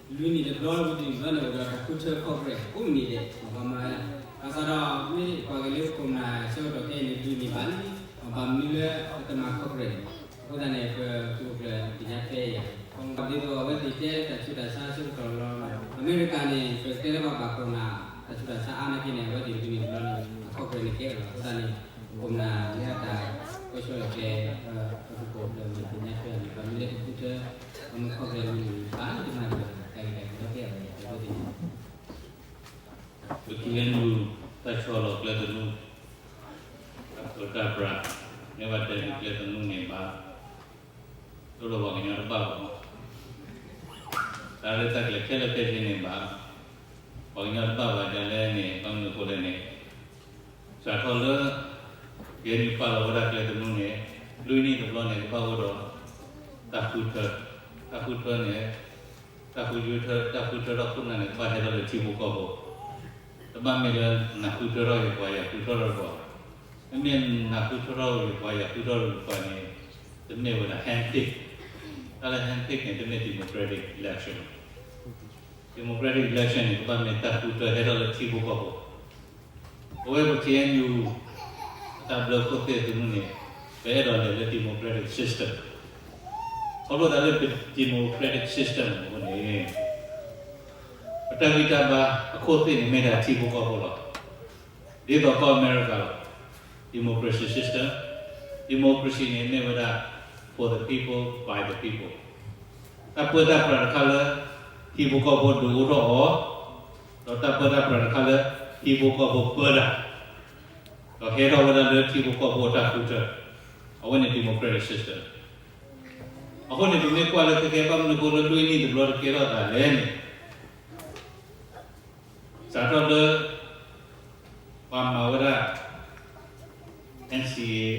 လွံၢ်နံၣ်တဘျီ ဝံၤတနံၣ်တဘျီန့ၣ် အိၣ်ဒီးတၢ်ဃုထၢ Congress အိၣ်မနုၤလဲၣ် ပှၤမၤဝဲဒၣ်. ဘၣ်ဆၣ်ဒီး မ့ၢ်ပှၤက့ၤလၢခိၣ်နၢ်ဆၢကတီၢ်ခဲအံၤန့ၣ် လွံၢ်နံၣ်ဘၣ်လံ, ဘၣ်မနုၤလၢပတမၤ Congress န့ၣ်. အဃိသတးန့ၣ် ပသုးခိၣ်ကျၢၢ်သ့ၣ်ညါထွဲအံၤ, ဒ်သိးအဝဲသ့ၣ်တဲတၢ်ဆူးတၢ်ဆါဆၢကတီၢ်လီၤ. အမဲရကၤန့ၣ် ပတဲလၢပှၤဘၣ်ခိၣ်နၢ် တၢ်ဆူးတၢ်ဆါအါနာ်က့န့ၣ် အဝဲသ့ၣ်လွံၢ်နံၣ်တဘျီန့ၣ် အ Congress န့ၣ်ကဲအီၤလီၤ. အဃိသတးန့ၣ် ခိၣ်နၢ်လၢအတၢ်ကွဲးဆၢလီၤကျဲ ပသုးခိၣ်ကျၢၢ်သ့ၣ်ညါထွဲန့ၣ် ဘၣ်မနုၤလၢတဃုထၢ အမ့ၢ် Congress လွံၢ်နံၣ်ဘၣ်လံတမၤတၢ် တၢ်ဂ့ၢ်တၢ်ကျိၤလီၤကဲအီၤန့ၣ် အဝဲသ့ၣ်န့ၣ် ပ K N U တၢ်ဆီလီၤကျဲသနူ, အတၢ်ပြး မ့ၢ်ဘၣ်တဲန့ၢ်ကျဲသနူန့ၣ်ဘၣ်, ဒ်သိးပှၤကညီတဘၣ်ဘၣ်မး, တၢ်ရဲၣ်တၢ်ကျဲၤခဲလၢာ်ခဲဆ့န့ၣ်ဘၣ်, ပှၤကညီတဘၣ်ဘၣ်ဒ်လဲၣ်န့ၣ် ဘၣ်မနုၤအဃိလဲၣ်န့ၣ် စးထီၣ်လၢ K N U ပာ်လီၤဝဲဒၣ်ကျဲသနူန့ၣ် လွံၢ်နံၣ်တဘျီန့ၣ် ကဘၣ်အိၣ်ဒီး တၢ်ဃုထၢ, တၢ်ဃုထၢန့ၣ် တၢ်ဃုထၢ, တၢ်ဃုထၢထီၣ်ခိၣ်နၢ်န့ၣ် ကဘၣ်ဟဲထီၣ်လၢထံဖိကီၢ်ဖိ, တဘၣ်မ့ၢ်လၢနဃုထၢထီၣ်ယပှၤ ယဃုထၢထီၣ်ယပှၤ, မ့မ့ၢ်နဃုထၢထီၣ်ယပှၤယဃုထၢထီၣ်ယပှၤန့ၣ် တမ့ၢ်ဝဲဒၣ် hand pick, တၢ်လၢ hand pick န့ၣ် တမ့ၢ် democratic election, democratic election န့ၣ် ကဘၣ်မ့ၢ်တၢ်ဃုထၢဟဲထီၣ်လၢထံဖိကီၢ်ဖိ ပဝဲပ K N U တၢ်ဘျၢခိၣ်သ့ၣ်သနူန့ၣ် ပအဲၣ်ဒိးလဲၤလၢ democratic system, ခီဖျိသးလၢပ democratic system အဃိန့ၣ် ပတၢ်ဂံၢ်တၢ်ဘါအခိၣ်သ့ၣ်န့ၣ် မ့ၢ်ဒၣ်ထံဖိကီၢ်ဖိလီၤ. ဒ်သိးကီၢ်အမဲရကၤလီၤ, democracy system, democracy န့ၣ် မ့ၢ်ဝဲဒၣ် for the people, by the people, တၢ်ပၢတၢ်ပြးတခါလၢ ထံဖိကီၢ်ဖိဒုးအိၣ်ထီၣ်အီၤ, ဒီးတၢ်ပၢတၢ်ပြးတခါလၢ ထံဖိကီၢ်ဖိပၢတၢ်, ဒီးဟဲထီၣ်ဝဲဒၣ်လၢထံဖိကီၢ်ဖိအတၢ်ဃုထၢ, အဝဲန့ၣ် democratic system. အဃိန့ၣ် ပမ့ၢ်ကွၢ်လၢခဲကဲ ဘၣ်မနုၤအဃိလၢလွံၢ်နံၣ်တဘျီတကဲထီၣ်သးလဲၣ်န့ၣ် စးထီၣ်လၢ ပှၤမၤဝဲဒၣ် N C A,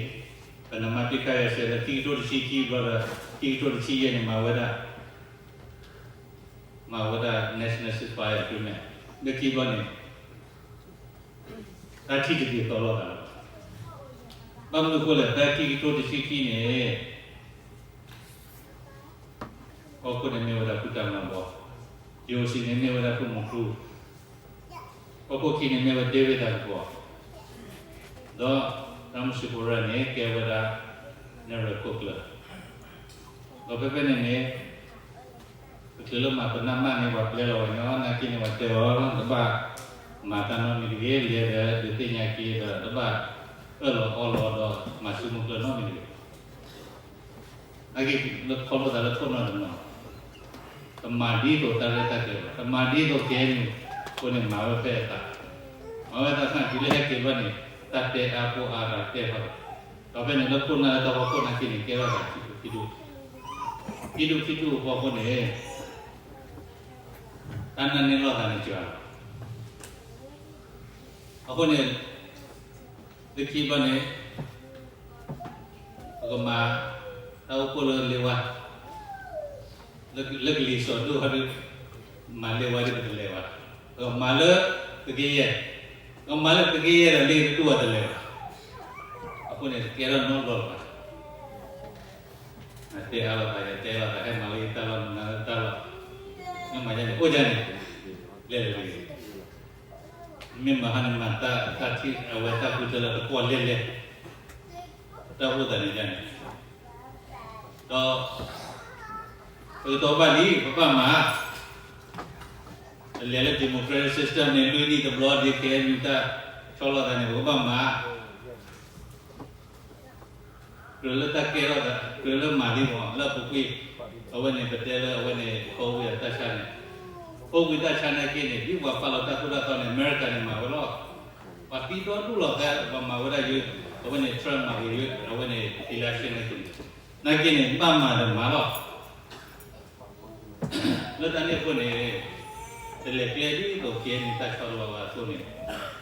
ပနမၤပ့ခၢယဲစဲးလၢ ခံကထိတဆံခံဘျီဒီး ခံကထိတဆံယဲၢ်န့ၣ် မၤဝဲဒၣ် မၤဝဲဒၣ် National Ceasefire Agreement လၢခံဘျီန့ၣ် တၢ်ထံၣ်တဒ်သိးလိာ်သးလီၤ. ဘၣ်မနုၤအဃိလဲၣ် တၢ်ခံကထိတဆံခံန့ၣ် ဟီၣ်ခိၣ်န့ၣ်မ့ၢ်ဝဲဒၣ်ဖုတၢ်မၤဘီ, J O C န့ၣ်မ့ၢ်ဝဲဒၣ်ဖုမူၤကျူ, ဟီၣ်ခိၣ်ခံန့ၣ်မ့ၢ်ဝဲဒၣ် David တၢ်ကပီၤ, ဒီး ရၣ်မစူးပူၤရၣ်န့ၣ် ကဲဝဲဒၣ် နဲၣ်ရွဲၣ်ခိၣ်ကျၢၢ်, ဒီးဖဲဖဲန့ၣ်န့ၣ် ပချုးလၢမၤပနၢ်မၢ်န့ၣ် ပှၤပျဲလီၤဝဲန့ၣ် နာ်က့န့ၣ် ပှၤတဲအီၤ တဘၣ်မၤတၢ်နီတမံၤတဂ့ၤ, လဲၤဒီးဒုးသ့ၣ်ညါက့ၤဒီး တဘၣ်အၢၣ်လီၤအီလီၤဒီးမၤစုမုၢ်ကျၢၢ်နီတမံၤတဂ့ၤ. နာ်က့လၢခီဖျိသးလၢခိၣ်နၢ်တနီၤ တမၤဒ်သိးတၢ်ရဲၣ်တၢ်ကျဲၤဘၣ်, တမၤဒ်သိး K N U အဃိန့ၣ် မၤဝဲဖဲအသး, မၤဝဲသးခါတုၤလၢဟဲက့ၤဘျီန့ၣ် တၢ်တဲအါဖိအါတၢ်တဲထီၣ်, ဒီးဖဲန့ၣ်လၢခိၣ်နၢ်လၢတၢ်ဖီခိၣ်နာ်က့န့ၣ် ကဲထီၣ်သးခံဒူၣ်ခံဒူၣ်, ခံဒူၣ်ခံဒူၣ်အဖီခိၣ်န့ၣ် တၢ်နာ်န့ၢ်လိာ်သးန့ၣ်စှၤလီၤ. အဃိန့ၣ် လၢခံဘျီန့ၣ် ပကမၤ တၢ်အိၣ်ဖှိၣ်လၢလ့ဝါ လၢကလံၤစိးဒိၣ်ဟီဒုး မၤလ့ဝါဒုးပတလဲၤဘၣ်, ပကမၤလၢသုးက့ယဲၢ်, ပကမၤလၢသုးက့ယဲၢ်ဒီးလ့တဒိၣ်အတလဲၤဘၣ်. အဃိန့ၣ် တကဲထီၣ်နီတဘျီလၢၤဘၣ်. တဲအါလိာ်သး ယတဲလိာ်သး ဟဲမၤလၢယတၢ်လီၢ် မၤလၢတၢ်လီၢ်, မ့ၢ်မၤဒ်န့ၣ် အိၣ်ဒ်န့ၣ် လဲၤလဲၤတဂ့ၤ. မ့ၢ်မဟါန့ၣ် မၤတၢ်ထံၣ်အဝဲတၢ်ဃုထၢလၢတကွီၢ်လဲၢ်လဲၢ်, တၢ်အိၣ်သးန့ၣ်ဒ်န့ၣ်, ဒီး ပကတီၤဘၣ်လံ ပဘၣ်မၤ ပလဲၤလၢ democratic system န့ၣ် လွံၢ်နံၣ်တဘျီ ဒ် K N U တၢ်ဆီလီၤသးန့ၣ် ပကဘၣ်မၤ ကြၢးလၢတၢ်ကဲထီၣ်သး ကြၢးလၢမၤလံမး လၢအပူၤကွံာ်, အဝဲန့ၣ် ပတဲလၢအဝဲန့ၣ် COVID အတၢ်ဆါန့ၣ်, COVID တၢ်ဆါနာ်က့န့ၣ် ဒ်ပှၤပာ်လီၤတၢ်သိၣ်တၢ်သီန့ၣ် အမဲရကၤန့ၣ် မၤဝဲလီၤ. ပှၤသံဒီဒူၣ်လီၤဖဲ ပှၤမၤဝဲဒၣ်ယွၤ, အဝဲန့ၣ် Trump မၤဝဲယွၤ အဝဲန့ၣ် election နာ်က့န့ၣ်, နာ်က့န့ၣ် ဘၣ်မၤဒီးမၤလီၤ. လၢတၢ်န့ၣ်အဃိန့ၣ် တလဲၤကျဲဒ်သိး K N U တၢ်ဆီလီၤဘၣ်အသိးန့ၣ်,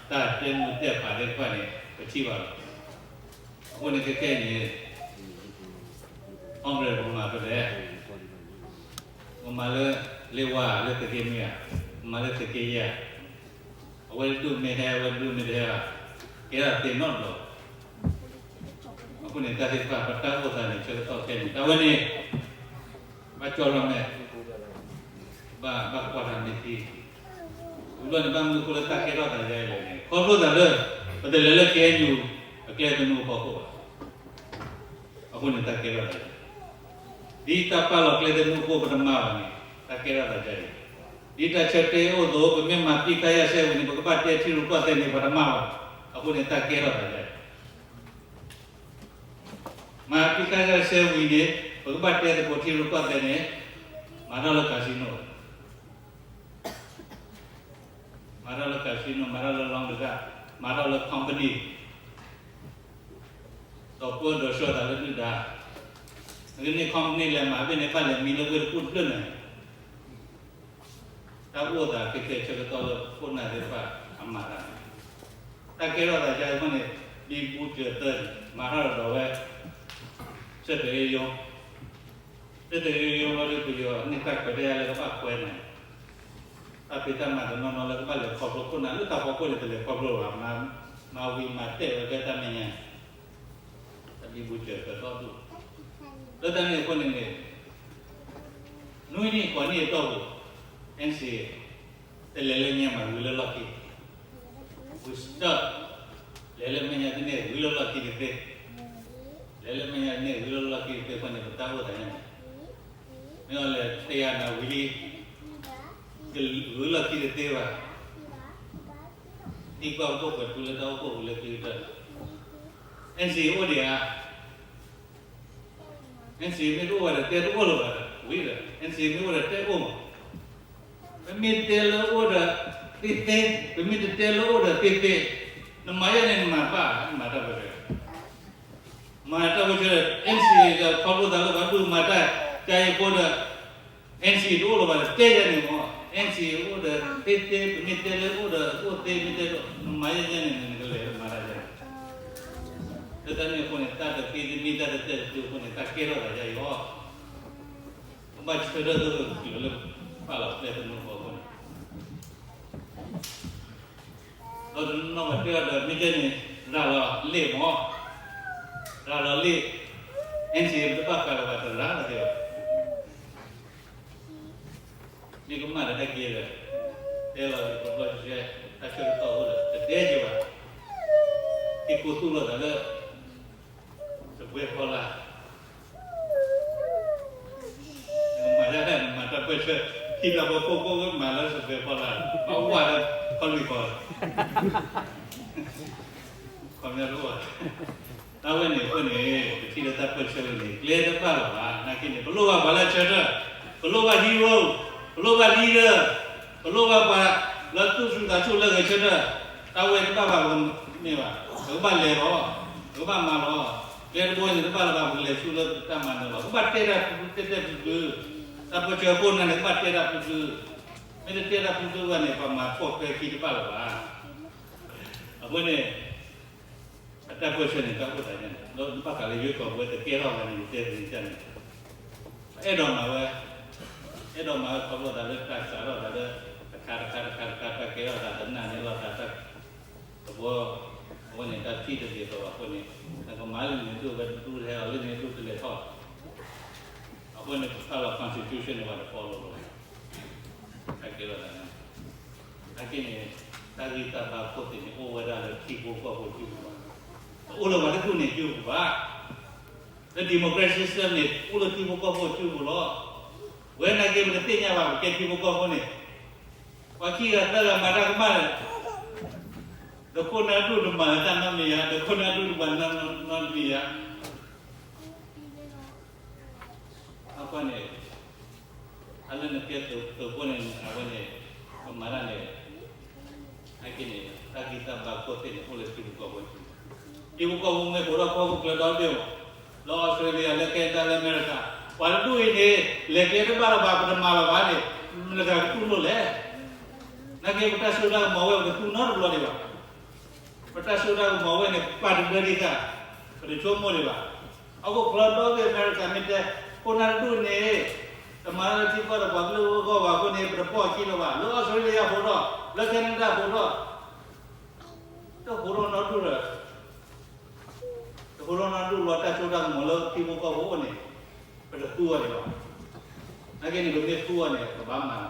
တၢ်တဲမူတဲဖးသ့ၣ်တဖၣ်န့ၣ် ပထံၣ်ဘၣ်လီၤ. အဃိန့ၣ်ခဲခဲအံၤန့ၣ် Congress ပမၤဖဲလဲၣ်, ပမၤလၢလ့ဝါ လၢသုးက့မ့ၢ်ဧါ, ပမၤလၢသုးက့ယဲၢ်ဧါ, အဝဲတဒူၣ်မ့ၢ်ဟဲ အဝဲတဒူၣ်မ့ၢ်တဟဲဘၣ်, ကဲထီၣ်သ့နီတဘျီ. အဃိန့ၣ် တၢ်သ့ၣ်တဖၣ် ပတၢ်အိၣ်သးန့ၣ် ဆၢကတီၢ်ခဲအံၤန့ၣ် တၢ်ဝဲန့ၣ် ဘၣ်ကၠီထီၣ်မဲာ် ဘၣ် ဘၣ်ကွၢ်တၢ်မ့ၢ်သ့, ဝံၤဘျီန့ၣ် ဘၣ်မနုၤအဃိလၢတၢ်ကဲထီၣ်သးဒ်အံၤလဲၣ်န့ၣ် ခီဖျိသးလၢ ပတလဲၤလၢ K N U အကျဲသနူအဖီခိၣ်ဘၣ်. အဃိန့ၣ်တၢ်ကဲထီၣ်သးဒ်အံၤ, ဒ်တၢ်ပာ်လီၤကျဲသနူအဃိပတမၤဘၣ်န့ၣ် တၢ်ကဲထီၣ်သးဒ်အံၤ, ဒ်တၢ်ဆၢတဲာ်အိၣ်အသိး ပမ့ၢ်မၤပံခါယၢ်စဲဝံၤန့ၣ် ပကဘၣ်တဲထံရူၢ်ကီၢ်သဲးန့ၣ် ပတမၤဘၣ်. အဃိန့ၣ်တၢ်ကဲထီၣ်သးဒ်အံၤ မၤပံခါယၢ်စဲဝံၤန့ၣ် ပကဘၣ်တဲသကိးထံရူၢ်ကီၢ်သဲးန့ၣ် မၤထီၣ်လၢ casino, မၤထီၣ်လၢ casino, မၤထီၣ်လၢ လောင်းကစား, မၤထီၣ်လၢ company, ဒီးပၢဒီးဆှၢသးလၢဒုၣ်ဒါ, နကန့ၢ် company လဲၤမၤဖဲန့ၣ် ဘၣ်လဲၤမံလၢဝ့ၢ်တကူၣ်တဖျၢၣ်န့ၣ် တၢ်အိၣ်သးကဲကဲဆၢကတီၢ်လၢခိၣ်နၢ်သ့ၣ်တဖၣ်အမၤတၢ်န့ၣ်, တၢ်ကဲထီၣ်သးဒ်အံၤအဃိန့ၣ် ဘံဘူစၢၤသၢန့ၣ် မၤထီၣ်ဒီးဝဲ စက်တရေရုံး, စက်တရေရုံးလီၤဒီး ပယီၤန့ၢ်တၢ်ခွဲးတၢ်ယာ်လၢကဘၣ်ခွဲးန့ၣ်, တၢ်ဖံးတၢ်မၤတနီၤနီၤလၢကဘၣ်လဲၤခီဖျိခိၣ်နၢ် လၢတၢ်ဖီခိၣ်န့ၣ် တလဲၤခီဖျိဘၣ်, မၤဝံၤမၤတဲာ်ဝဲဖဲတၢ်မဲာ်ညါ တၢ်ဘံဘူစၢၤသၢတီၢ်ဒူၣ်, လၢတၢ်န့ၣ်အဃိန့ၣ်န့ၣ် နွံနံၣ်ဃိးနံၣ်အတီၢ်ပူၤ N C A တလဲၤလၢညါမး ဝံၤလၢလီၢ်ခံ, we stop, လဲၤလၢမဲာ်ညါတန့ၢ် ဝံၤလၢလီၢ်ခံတသ့, လဲၤလၢမဲာ်ညါတန့ၢ် ဝံၤလၢလီၢ်ခံတသ့အဃိန့ၣ် ပတၢ်အိၣ်သးညါန့ၣ် မ့ၢ်အီၤလဲၤတယၤနၤဝံၤလံ, ဝံၤလီၢ်ခံတသ့ဘၣ်, သံကွၢ်အိၣ်ဖှိၣ်ပှဲၤထူလၢတၢ်အိၣ်ဖှိၣ်ပူၤလၢခံကတၢၢ်, N C A အိၣ်ဒံးဧါ N C A မ့ၢ်တအိၣ်ဘၣ်ဒီး တဲတအိၣ်လၢၤဘၣ်ဒီး ဝံၤဒီး N C A မ့ၢ်အိၣ်ဒီးတဲအိၣ်မး, ပမ့ၢ်တဲလၢအိၣ်ဒီးသ့သ့, ပမ့ၢ်တတဲလၢအိၣ်ဒီးသ့သ့, နမၤယဲန့ၣ်နမၤဘၣ် နမၤတၢ်ပၢၢ်ဆၢ, မၤတၢ်ပၢၢ်ဆၢဒီး N C A ဒီးခီဖျိသးလၢပှၤဒိၣ်မၤတၢ် ကါအံၤအဃိဒီး N C A တအိၣ်လၢၤဘၣ်ဒီး တဲယဲန့ၣ်မး, N C A အိၣ်ဒီးသ့သ့, ပမ့ၢ်တဲလၢအိၣ်ဒီးအိၣ်သ့ မ့ၢ်တဲဒီး နမၤယဲယဲန့ၣ် နကလဲၤမၤတၢ်ယဲန့ၣ် လၢတၢ်န့ၣ်အဃိန့ၣ် တၢ်တသ့တမံၤ တၢ်တတဲတတုၤအဃိန့ၣ် တၢ်ကဲထီၣ်သးဒ်အံၤလီၤ. ပဘၣ်ဆၢထၢၣ်သ့ၣ်တဖၣ်လၢပာ်လီၤကျဲသနူအဖီခိၣ်န့ၣ်, ဒီးတနီၤဘၣ်တဲအီၤဒီး မ့ၢ်တဲန့ၣ် ရၤလီၤလ့ၣ်မး, ရၤလီၤလ့ၣ်, N C A တဘၣ်ဃးလၢၤဘၣ် တရၤလီၤတဲအီၤ မ့ၢ်ကမၣ်ဒီးဟဲက့ၤဒီး တဲလီၤကဘျီကဆှဲ တၢ်ဆၢကတီၢ်အိၣ်ဒီး တတဲက့ၤဘၣ်, ဟံၣ်ခိၣ်သူၣ်လီၤသးလၢ စပွဲဖီလာ်, နမၤဒၣ်နမၤတၢ်ပၢၢ်ဆၢ ဟံၣ်တၢ်ဖီခိၣ်ကိးဂၤမၤလၢစပွဲဖီလာ်, ဘၣ်ဝဲလၢခီလွံၢ်ကီၢ် ခီပညီတအိၣ်ဘၣ်. တၢ်ဝဲန့ၣ်အဃိန့ၣ် ပထံၣ်လၢတၢ်ပၢၢ်ဆၢဝဲန့ၣ် ကျဲတဘၣ်လၢၤဘၣ်. နာ်က့န့ၣ် ပလိၣ်ဘၣ်ပှၤလၢအဆၢထၢၣ်, ပလိၣ်ဘၣ် hero, ပလိၣ်ဘၣ် leader, ပလိၣ်ဘၣ်ပှၤလၢသူၣ်ဆူၣ်သးဆူၣ်လၢဂဲၤဆၢထၢၣ်. တၢ်ဝဲတဘၣ်ဘၣ်ပမ့ၢ်ဘၣ်, ပကဘၣ်လဲၤလီၤ, ပကဘၣ်မၤလီၤ. ကျဲတဘိန့ၣ်တဘၣ်လၢၤဘၣ် ပကလဲၤဆူလၢတၢ်မၤနၢၤလီၤ. ပကဘၣ်တဲတၢ်ဖုဖု တဲတဲဖုဖု, တၢ်ပၢၢ်ဆၢခိၣ်နၢ်န့ၣ် ကဘၣ်တဲတၢ်ဖုဖု, မ့ၢ်တတဲတၢ်ဖုဖုဘၣ်န့ၣ် ပှၤမၤဖှီၣ်ဃဲခံတဘၣ်လၢၤဘၣ်. အဃိန့ၣ် အတၢ်ပၢၢ်ဆၢန့ၣ် တၢ်အိၣ်သးညါန့ၣ် ဒီးဘၣ်ဃးလၢယွဲၢ်ကီၢ်ပဝဲတကဲထီၣ်ဘၣ်န့ၣ် ယတဲသ့န့ၣ် အဲၣ်ဒိးမၤဝဲ, အဲၣ်ဒိးမၤဝဲခီဖျိသးလၢတၢ်စးထီၣ်သးလၢ တခါတခါတခါတခါ တၢ်ကဲထီၣ်သး တနာ်န့ၢ်လီၤသးတၢ် သဘီ အဝဲန့ၣ် တၢ်ထံၣ်တဂ့ၤသီးဘၣ်အဃိန့ၣ် နကမၤလၢန့ၣ်ဒူၣ်ဝဲတဒူၣ် ဟဲလီၤလၢန့ၣ်ဒူၣ်တလဲၤထီၣ် အဃိန့ၣ် ပဖးလီၤ constitution န့ၣ် ပှၤတ follow လီၤ. တၢ်ကဲထီၣ်သးန့ၣ် နာ်က့န့ၣ် တၢ်ဂံၢ်တၢ်ဘါခိၣ်သ့ၣ်န့ၣ် အိၣ်ဝဲဒၣ်လၢထံဖိကီၢ်ဖိစုပူၤဘၣ်. တအိၣ်လၢပှၤတဒူၣ်န့ၣ်စုပူၤဘၣ်. လၢ democracy system န့ၣ် အိၣ်လၢထံဖိကီၢ်ဖိစုပူၤလီၤ. ဝဲနာ်က့ ပတသ့ၣ်ညါဘၣ် ပကဲထံဖိကီၢ်ဖိန့ၣ် ပှၤခံဂၤသၢဂၤမၤတၢ်ကမၣ်ဒီး ဒီးခိၣ်နၢ်ဒူၣ်တမၤလၢတၢ်နီတမံၤယါ, ဒီးခိၣ်နၢ်ဒူၣ်တမၤနီတမံၤယါ. အဃိန့ၣ် အလၢနကဲသုးဖိန့ၣ် အဝဲန့ၣ် ပမၤတၢ်န့ၣ် နာ်က့န့ၣ် တၢ်ဂံၢ်တၢ်ဘါခိၣ်သ့ၣ်န့ၣ် အိၣ်လၢထံဖိကီၢ်ဖိစုပူၤ. ထံဖိကီၢ်ဖိမ့ၢ်အိၣ်ဒီးဟီၣ်ခိၣ်ချၢဒီဘ့ၣ်မး လၢ Australia လၢ Canada လၢ America ပှၤတဒူၣ်အံၤန့ၣ် လဲၤကျဲတဘၣ်လၢၤဘၣ် ပတမၤလၢၤဘၣ်န့ၣ် မတၤတဂၤကတူၢ်လိာ်လဲၣ်. နာ်က့ ပတၢ်စိတၢ်ကမီၤဝဲ ပတတူၢ်နီတဘျီဒံးဘၣ်. ပတၢ်စိတၢ်ကမီၤဝဲန့ၣ် ပာ်တဘျၢဒံးတၢ် ပတဆိကမိၣ်ဒံးဘၣ်. ဟီၣ်ခိၣ်ချၢဒီဘ့ၣ် America မ့ၢ်တဲ ခိၣ်နၢ်တဒူၣ်န့ၣ် တမၤလၢထံကီၢ်ဒီးပှၤကလုာ်အဂီၢ်ဘၣ်အဃိန့ၣ် ပတပိာ်အခံလၢၤဘၣ်. လၢ Australia အဃိဒီး လၢ Canada အဃိဒီး တဟူးထီၣ်နီတဒူၣ်ဒီး တဟူးထီၣ်နီတဒူၣ်လီၤ တၢ်စိတၢ်ကမီၤလၢထံဖိကီၢ်ဖိအအိၣ်န့ၣ် ပတသူအီၤဒံးဘၣ်. နာ်က့န့ၣ် ပမ့ၢ်သူအီၤန့ၣ် ပဘၣ်မၤ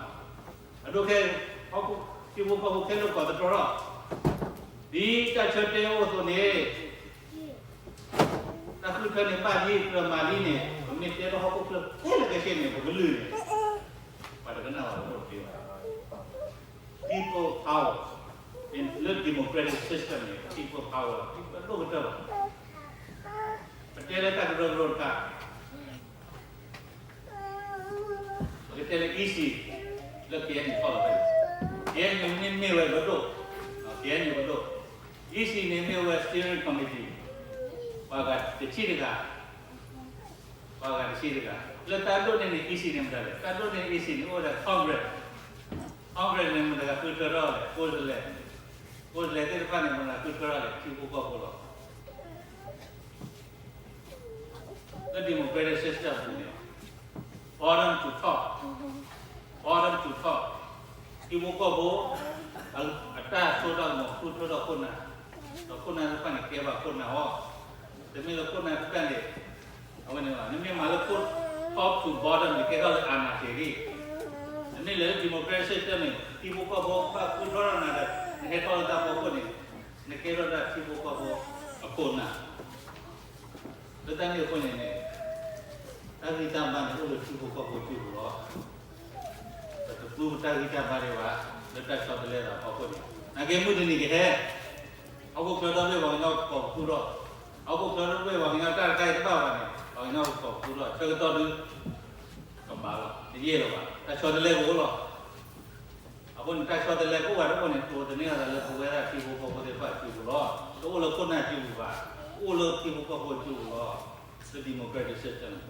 ဒိၣ်ခဲ ဟီၣ်ခိၣ် ထံဖိကီၢ်ဖိခဲလၢာ်ကီၢ်သတြီၤထီၣ်, ဒ်တၢ်ဆၢတဲာ်အိၣ်အသိးန့ၣ်, တၢ်ဃုထၢန့ၣ်ဘၣ်လံ ကြၢးမၤလံန့ၣ် ပမ့ၢ်တဲလၢဟီၣ်ခိၣ်ချၢခဲလၢာ်ခဲဆ့န့ၣ် ပကလုၢ်န့ၣ် ပှၤတကနၣ်ဘၣ် ပအိၣ်တသ့ဘၣ်. People power, လၢ democratic system န့ၣ် people power လၢ people ဒိၣ်ကတၢၢ်လီၤ. ပတဲလၢတၢ်ကရၢကရိတခါ ပကတဲလၢ EC လၢ KNU ဖီၣ်လီၤဖဲန့ၣ်, KNU န့ၣ်မ့ၢ်ဝဲပဒိၣ်, KNU ပဒိၣ်, EC န့ၣ်မ့ၢ်ဝဲ steering committee ပှၤဂၤတဆံတဂၤ, ပှၤဂၤတဆံတဂၤ, လၢတၢ်ဒိၣ်န့ၢ်န့ၣ် EC န့ၣ်မတၤလဲၣ်, တၢ်ဒိၣ်န့ၢ် EC န့ၣ် အိၣ်ဝဲဒၣ် Congress, Congress န့ၣ်မတၤဂၤဃုထၢထီၣ်လဲၣ်, ကိးစလဲ, ကိးစလဲသ့ၣ်တဖၣ်န့ၣ် မတၤဃုထၢထီၣ်လဲၣ်, ထံဖိကီၢ်ဖိလီၤ. လၢ democratic system ပူၤန့ၣ် bottom to top, bottom to top, ထံဖိကီၢ်ဖိ အတၢ်စိတၢ်ကမီၤ ဃုထၢထီၣ်ခိၣ်နၢ်, ဒီးခိၣ်နၢ်သ့ၣ်တဖၣ်န့ၣ် ကဲဘၣ်ခိၣ်နၢ်အီၤ, တမ့ၢ်လၢခိၣ်နၢ်တဖၣ်န့ၣ် အဝဲန့ၣ်ဘၣ်, နမ့ၢ်မၤလၢ top to bottom န့ၣ် ကဲထီၣ်လၢ အာဏာရှင် လံ. နမ့ၢ်လဲၤလၢ democratic system န့ၣ် ထံဖိကီၢ်ဖိဘၣ်ဃုထၢထီၣ်နၤဒီး နဟဲထီၣ်လၢတၢ်ဖီခိၣ်န့ၣ် နကဲထီၣ်ဒၣ်ထံဖိကီၢ်ဖိအခိၣ်နၢ်. လၢတၢ်န့ၣ်အဃိန့ၣ်န့ၣ် တၢ်ဂံၢ်တၢ်ဘါန့ၣ် အိၣ်လၢထံဖိကီၢ်ဖိစုပူၤလီၤ. ပတသူပတၢ်ဂံၢ်တၢ်ဘါဒံးဘၣ် လၢတၢ်ဆီတလဲသးအဖီခိၣ်န့ၣ်, နာ်က့မုၢ်တနံၤကဟဲ, ဟီၣ်ခိၣ်ချၢဒီဘ့ၣ်ပှၤကညီကကိးပသူထီၣ်, ဟီၣ်ခိၣ်ချၢဒီဘ့ၣ်ပှၤကညီတၢ်တခါအံၤတဘၣ်ဘၣ်န့ၣ် ပှၤကညီကကိးပသူထီၣ် ဆၢကတီၢ်ဒုး ကဘၣ်လီၤ, တယံာ်လၢၤဘၣ်, တၢ်ဆီတလဲကအိၣ်လီၤ. အဃိန့ၣ် တၢ်ဆီတလဲကအိၣ်ဝဲဒၣ်အဃိန့ၣ် တိသန့ၤအသးလၢပဝဲဒၣ်ထံဖိကီၢ်ဖိသ့ၣ်တဖၣ်စုပူၤလီၤ. တအိၣ်လၢခိၣ်နၢ်စုပူၤဘၣ်, အိၣ်လၢထံဖိကီၢ်ဖိစုပူၤလီၤ. လၢ democratic system န့ၣ်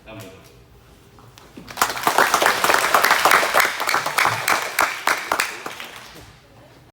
တၢ်မ့ၢ်